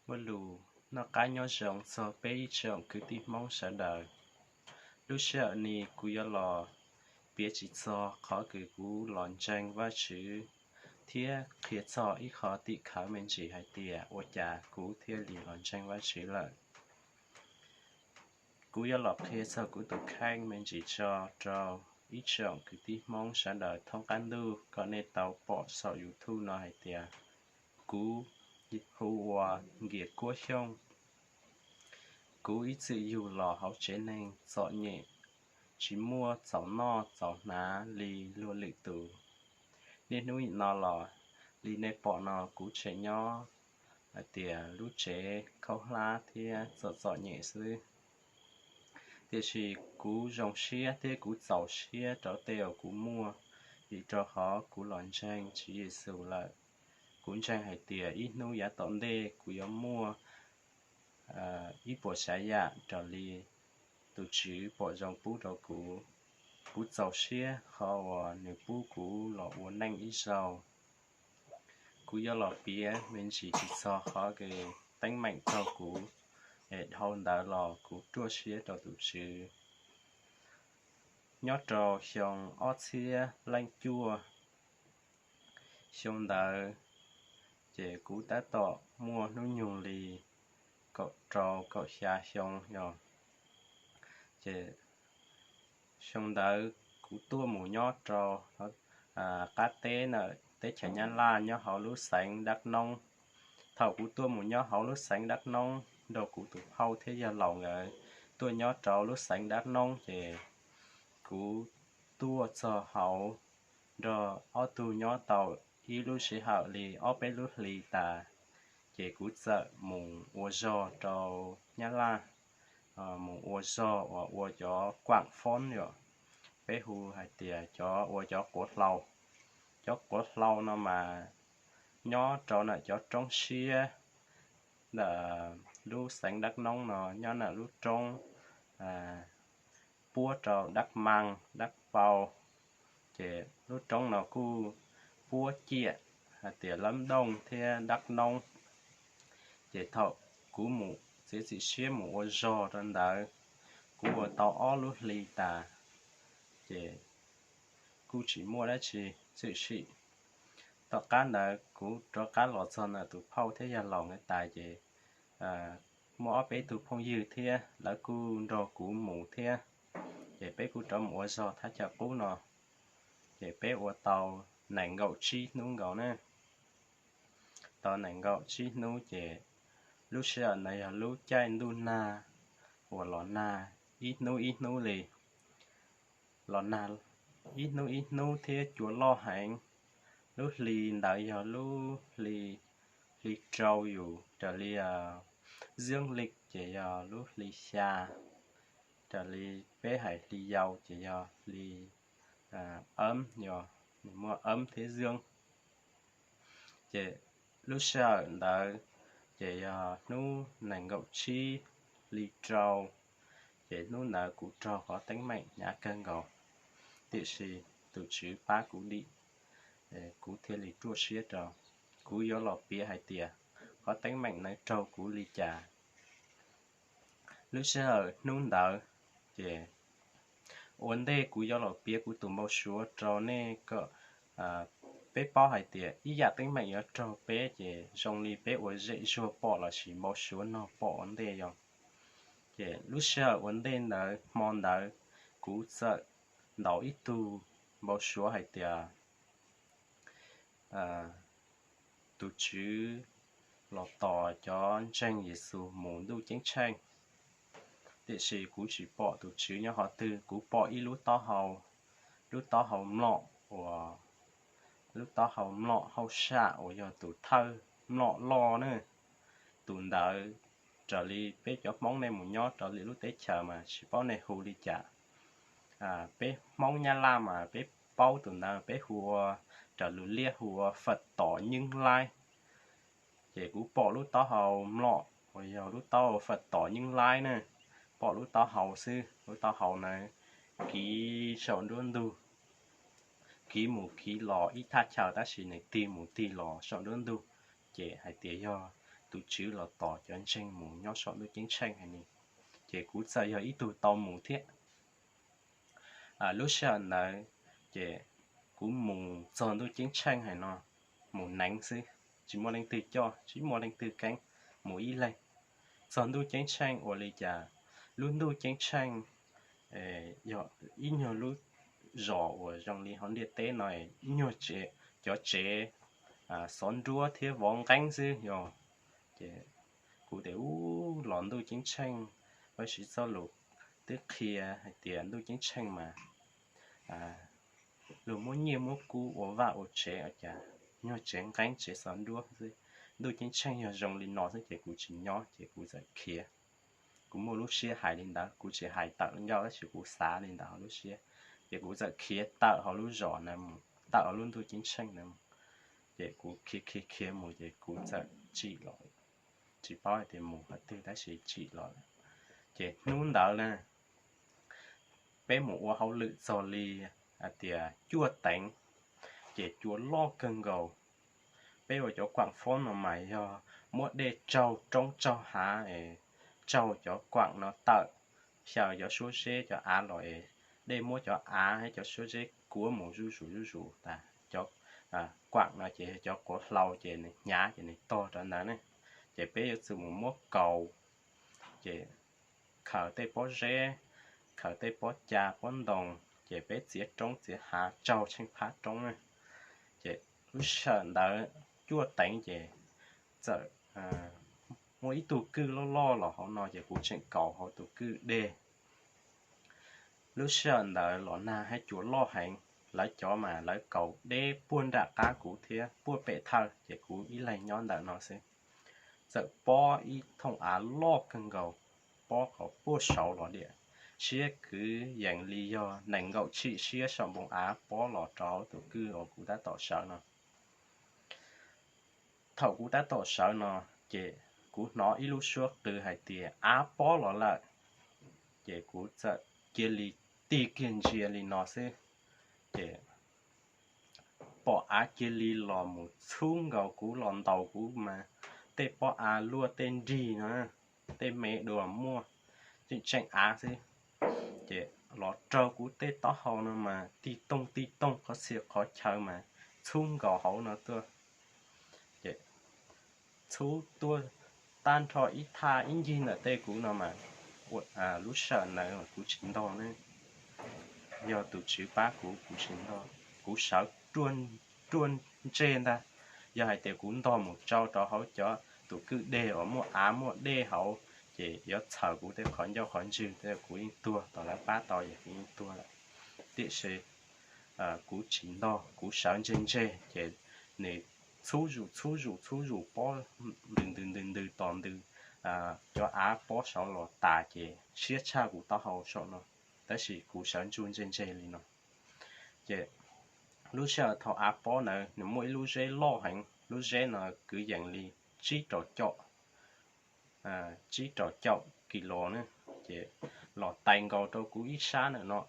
Muaj lus noj qab nyob zoo txog peb ib tsoom kwv tij Hmoob sawv daws. Lub sij hawm no kuv yuav los piav tsis txog qhov kws kuv los ntseeg Vajtswv thiab qhia txog ib qho tim khawv me ntsis hais tias ua cas kuv thiaj li los ntseeg Vajtswv lawm. Kuv yuav los qhia txog kuv tus kheej me ntsis tso rau ib tsoom kwv tij Hmoob sawv daws thoob qab ntuj kom nej tau pom saum YouTube no hais tias kuv hu ua Nkias Kuab Xyooj. Kuv ib txwm yug los hauv tsev neeg txom nyem, tsis muaj txaus noj txaus hnav li luag lwm tus. Niaj hnub no los li nej pom no kuv tseem nyob hais tias lub tsev khaub hlab thiab txom txom nyem xwb. Tiam sis kuv zoo siab thiab kuv txaus siab rau tej uas kuv muaj, vim rau qhov kuv los ntseeg Tswv Yexus lawm. Kuv ntseeg hais tias ib hnub yav tom ntej kuv yuav muaj ib puas tsav yam raws li tus Tswv pom zoo pub rau kuv. Kuv txaus siab qhov uas nws pub kuv los ua neej ib zaug. Kuv yuav los piav me ntsis tsis txog qhov kws teeb meem raug kuv, es dhau ntawd los kuv ruaj siab rau tus Tswv. Nyob rau xyoo ob txhiab leej cuaj, xyoo ntawd ces kuv tab tom muaj hnub nyoog li kaum rau kaum xya xyoo yog. Ces xyoo ntawd kuv tuaj mus nyob rau qab teb ntawm teb chaws Nyab Laj nyob hauv lub xeev Dab Noob. Thaum kuv tuaj mus nyob hauv lub xeev Dab Noob nrog kuv tus phauj thiab yawg laus nkawd tuaj nyob rau lub xeev Dab Noob ces kuv tuaj txog hauv nrog ob tug nyob tau ib lub sij hawm li ob peb lub hli tas, ces kuv txawm mus ua zog rau Nyab Laj, mus ua zog uas ua cov kuam foob yom, peb hu hais tias cov ua cov quav hlau. Cov quav hlau no mas nyob rau ntawm cov roob siab ntawm lub xeev Dab Noob no nyob ntawm lub roob puab rau Dab Maas, Dab Pau. Ces lub roob no kuj puab ciam hais tias Lab Dooj thiab Dab Noob. Ces thaum kuv mus txiav txim siab mus ua zog rau ntawd, kuv ua tau ob lub hli tas, ces kuj tsis muaj dab tsi tshwm sim. Tom qab ntawd kuv rov qab los txog ntawm tus phauj thiab yawg laus nkawd tas ces muaj ob peb tug phooj ywg thiab lawv kuj nrog kuv mus thiab. Ces peb kuj rov mus ua zog thaj chaw qub no, ces peb ua tau nees nkaum tsib hnub nkaus na. Tau nees nkaum tsib hnub ces lub sij hawm ntawd yog lub caij ntuj nag uas los nag ib hnub ib hnub li, los nag ib hnub ib hnub thiab cua loj heev. Lub hli ntawd yog lub hli, hli rau yus raws li xeeb li ces yog lub hli xya, raws li peb hais hli yau ces yog hli eb, yog nws muaj eb thiab xeeb. Ces lub sij hawm ntawd ces yog hnub nees nkaum tsib hli rau, ces hnub ntawd kuv raug qhov teeb meem hnyav kawg nkaus, tiam sis tus Tswv pab kuv dim, kuv thiaj li ruaj siab rau. Kuv yuav los piav hais tias qhov teeb meem ntawd raug kuv li cas. Lub sij hawm hnub ntawd ces ua ntej kuv yuav los piav kuv tus npau suav rau nej kom peb paub hais tias ib yam teeb meem yuav raug peb ces zoo li peb ua zem zuag pom lossis npau suav nog pom ua ntej yog. Ces lub sij hawm ua ntej ntawd hmo ntawd kuv txawm ntaus ib tug npau suav hais tias tus Tswv los tos cov ntseeg Yexus mus ntuj ceeb tsheej. Tiam sis kuv tsis pom tus Tswv nyob qhov twg, kuv pom ib lub taub hau, lub taub hau mlom uas, lub taub hau mlom hauj sam uas yog tus thawj mlom loj na. Tus ntawd raws li peb cov Hmoob nej mus nyob rau lwm lub teb chaws mas tsis paub nej hu li cas. Peb Hmoob Nyab Laj mas peb paub tus ntawd peb hu ua, raws lus liab hu ua Phật tổ Như Lai. Ces kuv pom lub taub hau mlom uas yog lub taub Phật tổ Như Lai na, pom lub taub hau xwb, lub taub hau ntawd kiv saum nruab ntug, kiv mus kiv los ib thaj chaw tab sis nws tig mus tig los saum nruab ntug. Ces hais tias yog tus tswv los tos cov ntseeg mus nyob saum ntuj ceeb tsheej hais li. Ces kuv txawm yog ib tug tau mus thiab. Lub sij hawm ntawd ces kuv mus txog ntuj ceeb tsheej hais no, mus neev xwb, tsis muaj leej twg coj, tsis muaj leej twg keeb, mus ib leeg txog ntuj ceeb tsheej. Ua li cas lub ntuj ceeb tsheej yog ib nyuag lub zos uas zoo li hauv ntiaj teb no, ib nyuag cov tsev xov nruab thiab vov nqeeb xwb yog. Ces kuv tias, Ub, los ntuj ceeb tsheej, Vajtswv txoj lus twb qhia hais tias ntuj ceeb tsheej mas luag muab nyiaj muab kub ua vaj ua tsev, ua cas nyuag tsev nqeeb tsev xov nruab xwb. Ntuj ceeb tsheej yog zoo li no xwb ces kuv tsis nyob, ces kuv txawm khiav. Kuv muaj lub siab hais li ntawd, kuv tsis hais tawm ncauj tab sis kuv xav li ntawd hauv lub siab. Ces kuv txawm khiav tawm hauv lub zos na, tawm hauv lub ntuj ceeb tsheej na. Ces kuv khiav khiav khiav mus ces kuv txawm tsim los, tsis paub hais tias mus qhov twg tab sis tsim los lawm. Ces hnub ntawd na, peb mus ua hauj lwm txog li hais tias cuaj teev, ces cua loj kawg nkaus. Peb ua cov kuam foob no mas yog muab dej tsaug roob tsaug hav, tsaug cov kuam no tawm, xyaw cov suab zeb cov av los es dej muab cov av thiab cov suab zeb kuav mus zuj zus zuj zus tas. Cov kuam no ces yog cov quav hlau ces nws hnyav ces nws tog rau ntawd ne. Ces peb yuav tsum mus muab kaus, ces khaws tej pob zeb, khaws tej pob ca pob ntoo, ces peb txiav roob txiav hav tsaug tsheej phab roob na. Ces lub sij hawm ntawd cuaj teev ces txawm muaj ib tug kwj loj loj los hauv no ces kuv tseem kaus hauv tus kwj dej. Lub sij hawm ntawd los nag thiab cua loj heev, lawv cov mas lawv kaus deb puag nram qab kuv thiab puag pem thawj ces kuv ib leeg nyob ntawm no xwb. Txawm pob ib thooj av loj kawg nkaus, pob qhov puag saud los diam, siab kwv yees li yog nees nkaum tshim siab saum npoo av pob los rau tus kwj uas kuv tab tom sawv no. Thaum kuv tab tom sawv no, ces kuv hnov ib lub suab qw hais tias, Av pob los lawm! Ces kuv txawm cia li tig kiag ntsia li no xwb, ces pom av cia li los mus txhub nkaus kuv los ntaus kuv mas tej pob av luaj tej nrig no, tej me dua muaj, tseem tseem av xwb. Ces los raug kuv tej taub hau no mas tig tooj tig tooj qhov txhia qhov chaw mas txhub nkaus hauv no tuaj. Ces txhub tuaj tag nrho ib thaj ib ncig ntawm tej kuv no mas, lub sij hawm ntawd kuv tsis ntog ne, yog tus tswv pab kuv, kuv tsis ntog, kuv sawv ruaj ntseg ntag. Yog hais tias kuv ntog mus tsau rau hauv cov tus kwj deg uas muaj av muaj dej hauv, ces yuav txhaws kuv tej qhov ncauj qhov ntswg, kuv yeej tuag. Thaum lawv pab tau ces kuv yeej tuag lawm. Tiam sis kuv tsis ntog, kuv sawv ntseg ntseg ces nws txhub zus txhub zus txhub zus pob ntws ntws ntws ntws tos ntws cov av pob saud los tas ces siab tshaj kuv taub hau saum no, tab sis kuv sawv ntsug ntseg ntseg li no. Ces lub sij hawm thaum av pob ntawd nws muaj ib lub zeb loj heev, lub zeb no kwv yees li tsib rau caum, tsib rau caum kis lus ne, ces los tais nkaus rau kuv ib sab ntawm no.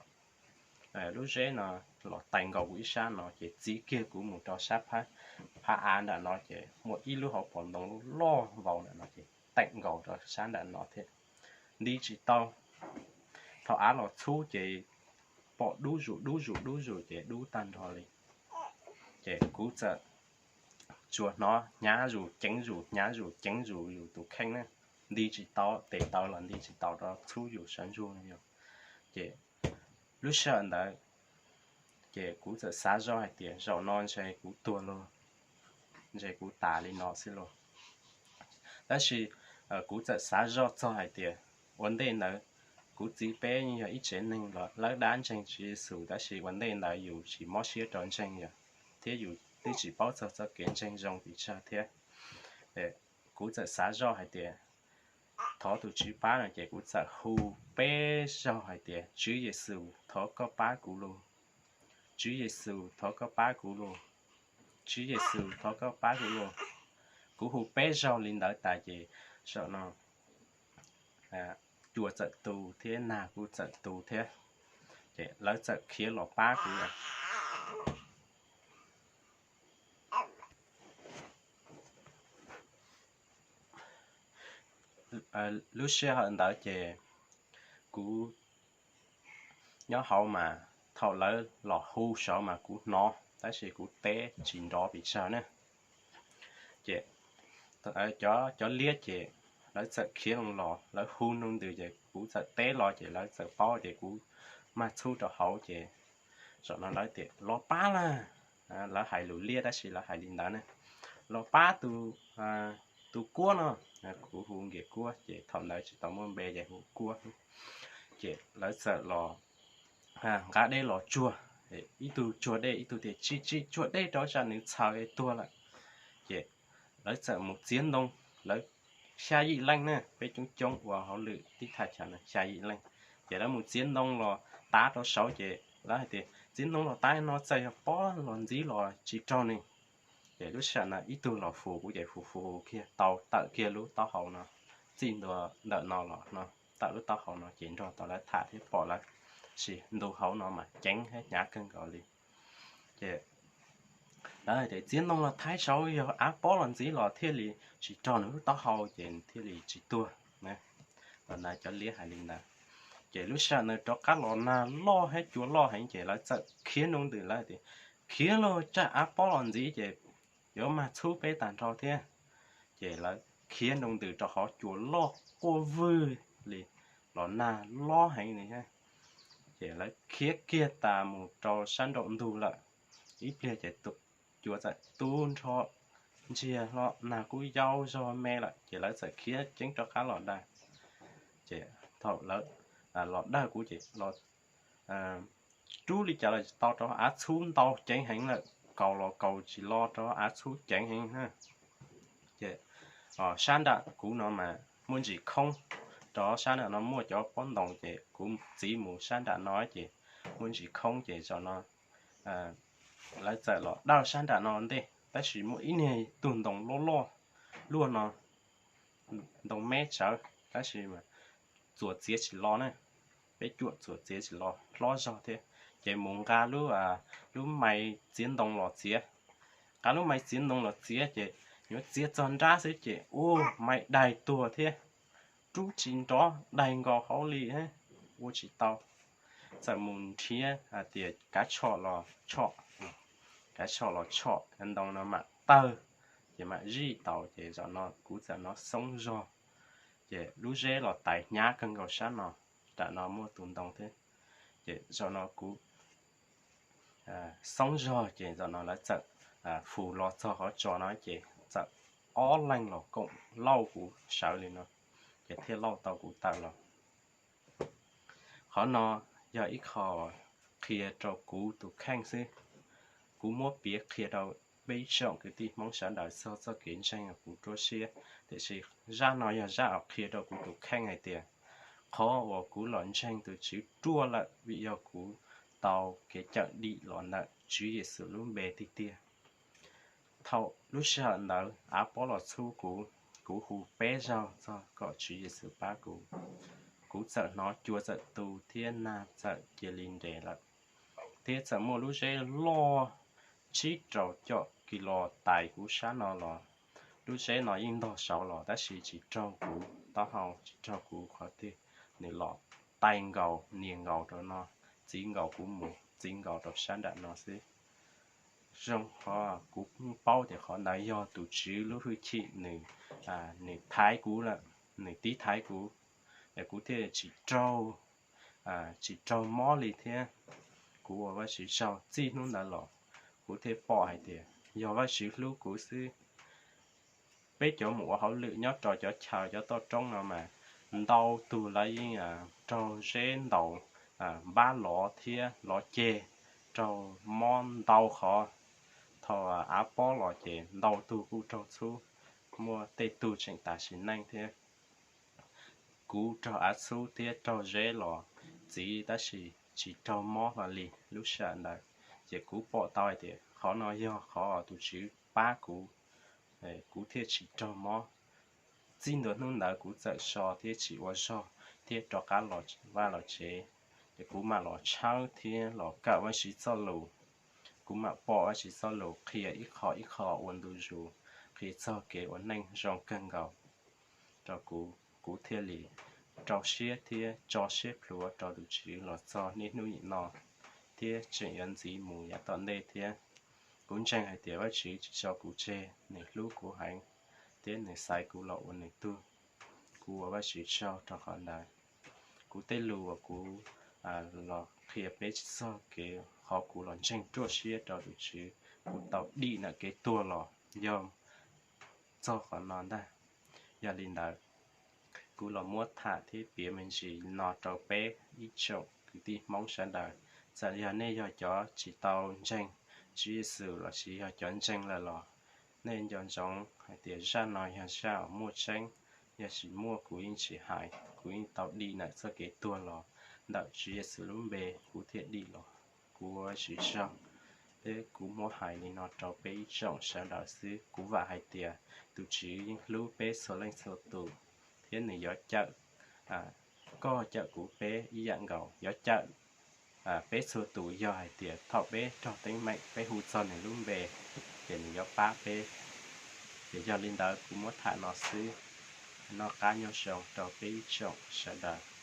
Lub zeb no los tais nkaus kuv ib sab no ces txiv kiag kuv mus rau sab phab av nram no ces muaj ib lub hauv paus ntoo loj vau ntawm no ces teem nkaus rau sab nram no thiab. Nti tsis tau. Thaum av los txhub ces pom dub zus dub zus dub zus ces dub tag nrho li. Ces kuv txawm tsuas hnov hnyav zus ceev zus hnyav zus ceev zus yus tus kheej na, nti tsis tau, tes taw los nti tsis tau rau txhub yus sawv ntsug no yog. Ces lub sij hawm ntawd ces kuv txawm xav zoj hais tias zaum no ntshe kuv tuag lauj, ntshe kuv tas li no xwb lauj. Tab sis kuv txawm xav zoj txog hais tias ua ntej ntawd kuv txiv peb yeej yog ib tsev neeg los lawb dab ntseeg Tswv Yexus, tab sis ua ntej ntawd yus tsis mob siab rau ntseeg yog, thiab yus twb tsis paub txog txoj kev ntseeg zoo pes tsawg thiab. Kuv txawm xav zoj hais tias thov tus Tswv pab no ces kuv txawm hu peb zaug hais tias, Tswv Yexus, thov koj pab kuv lauj! Tswv Yexus, thov koj pab kuv lauj! Tswv Yexus, thov koj pab kuv lauj! Kuv hu peb zaug li ntawd tas ces saum no cua txawm tu thiab nag kuj txawm tu thiab, ces lawv txawm khiav los pab kuv lawm. Lub sij hawm ntawd ces kuv nyob hauv mas thaum lawv los hu saud mas kuv hnov tab sis kuv teb tsis nrov pes tsawg ne. Ces cov liab ces lawv txawm khiav los, lawv hu nroo ntws ces kuv txawm teb los ces lawv txawm paub ces kuv mag txhub rau hauv ces zaum no lawv tias los pab lawm. Lawv hais lus liab tab sis lawv hais li ntawd ne, los pab tus kuab no. Kuv hu nkias kuab ces thaum ntawd tsis tau muaj npe ces hu kuab. Ces lawv txawm los nqa dej los tsuag, ib tug tsuag dej ib tug tias tsis tsis tsuag dej rau tsam nws txhaws tuag lawm. Ces lawv txawm mus txiav ntoo, lawv xya yim leej ne, peb coob coob ua hauj lwm tib thaj chaw xya yim leej. Ces lawv mus txiav ntoo los tav rau saud ces lawv hais tias txiav ntoo los tav no txawm yog pob los ntxiv los tsis raug ne. Ces lub sij hawm no ib tug los hu kuv ces hu hu kiag tau tawm kiag lub taub hau no, txij ntua ntawm no los no tawm lub taub hau no ces nrog tau lawv tham thiab pom lawv, sis ntu hauv no mas ceev thiab hnyav kawg nkaus li. Ces lawv hais tias txiav ntoo los tav saud yog av pob los ntxiv los thiaj li tsis raug nws lub taub hau ces thiaj li tsis tuag. Los na cov liab hais li ntawd. Ces lub sij hawm nws rov qab los nag loj thiab cua loj heev ces lawv txawm khiav nroo ntws lawv tias khiav los tsam av pob los ntxiv ces yuav mag txhub peb tag nrho thiab. Ces lawv khiav nroo ntws rau qhov cua loj quaj vwg li, los nag loj heev li thiab. Ces lawv khiav kiag tas mus rau sab nraum ntug lawm, ib pliag ces cua txawm tu nrho ntsiag hlo, nag kuj yau zog me lawm ces lawv txawm khiav ceev rov qab los dawj. Ces thaum lawv los dawj kuv ces los rub li cas los tsis tau rau av txhub ntau ceev heev lawm, kaus los kaus tsis lo rau av txhub ceev heev na. Ces sab nram kuv no mas muaj ntsis khoob, rau sab nram no muaj cov pob ntoo ces kuv txiv mus sab nram no ces muaj ntsis khoob ces zaum no lawv txawm los dawj sab nram no ntej tab sis muaj ib niag tug ntoo loj loj luaj no, ntoo me tsawv tab sis txuas txiav tsis lo na, peb cuam txuas txiav tsis lo hlob zog thiab. Ces mus nqa lub, lub mais txiav ntoo los txiav, nqa lub mais txiav ntoo los txiav ces yuav txiav txog nrab xwb ces ua mais daig tuag thiab, rub tsis nrov daig nkaus hauv li, ua tsis tau. Txawm mus nrhiav hais tias kav tsho los tshom, kav tsho los tshom ntoo no mam tawg, ces mam zij tau ces zaum no kuv txawm hnov xoob zog, ces lub zeb los tais hnyav kawg nkaus sab no, nram no muaj tus ntoo thiab. Ces zaum no kuv xoob zog ces zaum no lawv txawm hu los txog qhov tso no ces txawm ob leeg los koom lauj kuv sawv li no, ces thiaj lauj tau kuv tawm los. Qhov no yog ib qho qhia rau kuv tus kheej xwb. Kuv muab piav qhia rau peb tsoom kwv tij Hmoob sawv daws txog txoj kev ntseeg uas kuv ruaj siab, tiam sis zaj no yog zaj uas qhia rau kuv tus kheej hais tias qhov uas kuv los ntseeg tus Tswv ruaj lawm vim yog kuv tau kev cawm dim los ntawm Tswv Yexus lub npe tiag tiag. Thaum lub sij hawm ntawd av pob los txhub kuv, kuv hu peb zaug txog kom Tswv Yexus pab kuv. Kuv txawm hnov cua txawm tu thiab nag txawm cia li nres lawm, thiab txawm muaj lub zeb loj tsib rau coj kis los tais kuv sab no los. Lub zeb no yeej ntog saud los tab sis tsis raug kuv taub hau, tsis raug kuv qhov twg, nws los tais nkaus nias nkaus rau no, txiv nkaus kuv mus, txiv nkaus rau sab nram no xwb. Zoo qhov kuv paub tias qhov ntawd yog tus Tswv lub hwj chim, nws thaiv kuv lawm, nws tiv thaiv kuv, es kuv thiaj tsis raug, tsis raug mob li thiab. Kuv ua Vajtswv tsaug txij hnub ntawd los, kuv thiaj pom hais tias yog Vajtswv hlub kuv xwb. Peb cov mus ua hauj lwm nyob rau cov chaw cov toj roob no mas ntau tug lawv yeej raug zeb ntaus, npab lov thiab lov ceg, raug mob ntau qhov. Thaum av pob los ces ntau tug kuj raug txhub, muaj tej tug tseem tas sim neej thiab. Kuv raug av txhub thiab raug zeb los txiv tab sis tsis raug mob hlo li lub sij hawm ntawd. Ces kuv pom tau hais tias qhov no yog qhov tus Tswv pab kuv, kuv thiaj tsis raug mob. Txij ntua hnub ntawd kuv txawm so thiab tsis ua zog thiab rov qab los vaj los tsev. Ces kuv mam los tshawb thiab los kawm Vajtswv txoj lus. Kuv mam pom Vajtswv txoj lus qhia ib qho ib qho ua ntu zus, qhia txog kev ua neej zoo kawg nkaus rau kuv. Kuv thiaj li rau siab thiab tso siab plhuav rau tus Tswv los txog niaj hnub nim no thiab tseem yuav ntxiv mus yav tom ntej thiab. Kuv ntseeg hais tias Vajtswv tsis tso kuv tseg, nws hlub kuv heev thiab nws xaiv kuv los ua nws tug. Kuv ua Vajtswv tsaug rau qhov ntawd. Kuv tej lus uas kuv los qhia peb txog kev qhov kuv los ntseeg ruaj siab rau tus Tswv, kuv tau dim ntawm kev tuag los yog txog qhov no ntag. Yog li ntawd, kuv los muab tham thiab piav me ntsis no rau peb ib tsoom kwv tij Hmoob sawv daws. Txawm yog nej yog cov tsis tau ntseeg Tswv Yexus lossis yog cov ntseeg lawm los nej nco ntsoov hais tias zaj no yog zaj uas muaj tseeb. Yog tsis muaj kuv yeej tsis hais, kuv yeej tau dim ntawm txoj kev tuag los ntawm Tswv Yexus lub npe kuv thiaj dim los. Kuv ua Vajtswv tsaug. Thiab kuv muab hais li no rau peb ib tsoom sawv daws xwb. Kuv vam hais tias tus Tswv yeej hlub peb txhua leej txhua tus thiab nws yuav cawm koj cawm kuv peb ib yam nkaus, yuav cawm peb txhua tus yog hais tias thaum peb raug teeb meem peb hu txog nws lub npe ces nws yuav pab peb. Ces yog li ntawd kuv muab tham no xwb. Noj qab nyob zoo rau peb ib tsoom sawv daws.